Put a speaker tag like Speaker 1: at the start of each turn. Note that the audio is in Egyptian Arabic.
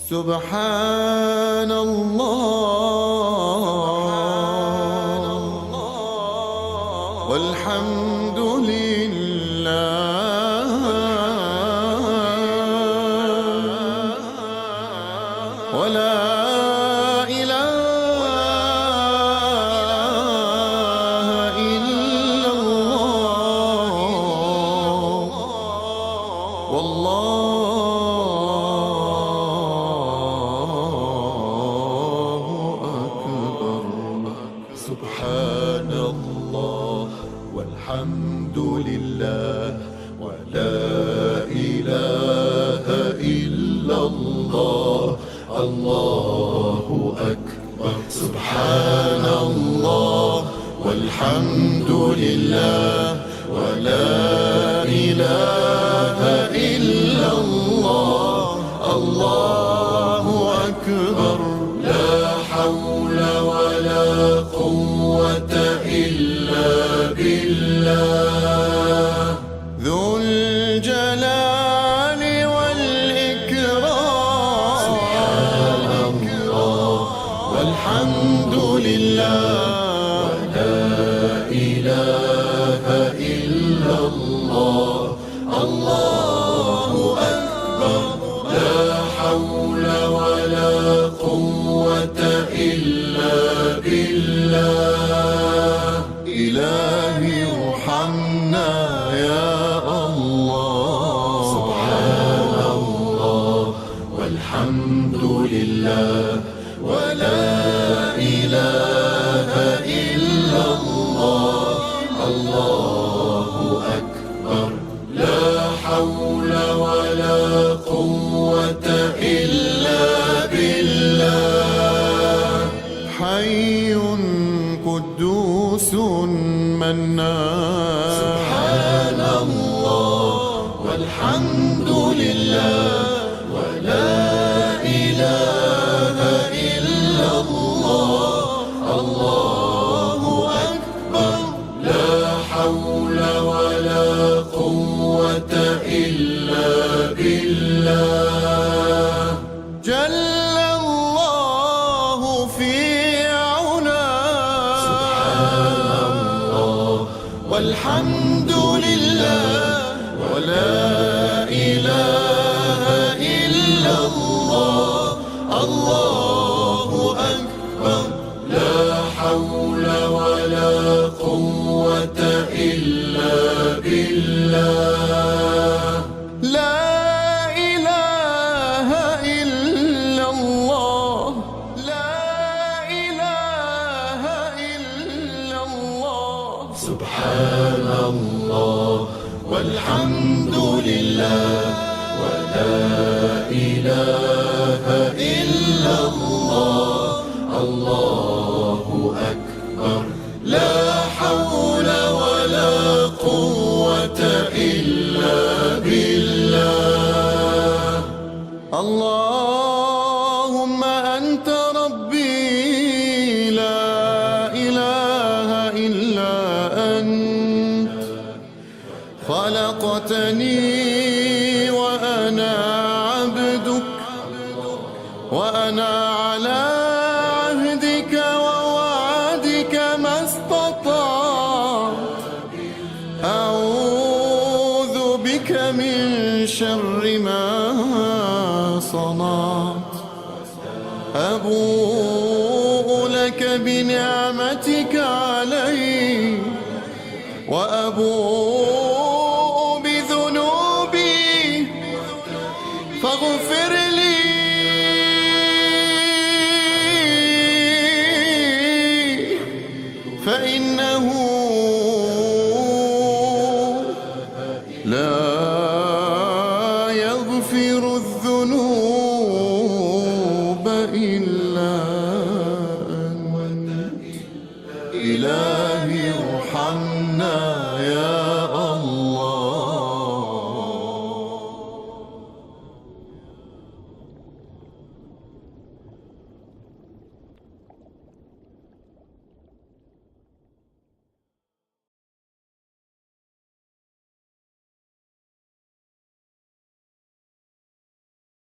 Speaker 1: سبحان الله والحمد لله ولا إله إلا الله والله أكبر. سبحان الله والحمد لله ولا إله إلا الله الله أكبر. سبحان الله والحمد لله ولا إله إلا الله الله أكبر. لا حول ولا قوة إلا بالله ذو الجلال والإكرام. سبحان الله والحمد لله ولا إله إلا الله الله أكبر. لا حول ولا قوة إلا بالله. إلهي ارحمنا يا الله. سبحان الله والحمد لله ولا إله إلا الله الله أكبر. لا حول ولا قوة إلا بالله. حي قدوس منان. سبحان الله والحمد لله ولا إله إلا الله الله أكبر. لا حول ولا قوة إلا بالله. جل الله في علاه. سبحان الله والحمد لله ولا إله إلا الله الله أكبر. لا حول ولا قوة إلا بالله. لا إله إلا الله. لا إله إلا الله. سبحان الله والحمد لله ولا إله إلا الله الله أكبر. لا حول ولا قوة إلا بالله. اللهم أنت ربي لا إله إلا أنت، خلقتني وأنا عبدك، وأنا على عهدك ووعدك ما استطعت، أعوذ بك من شر ما صنعت، أبوء لك بنعمتك علي وأبوء بذنوبي فاغفر لي فإنه لا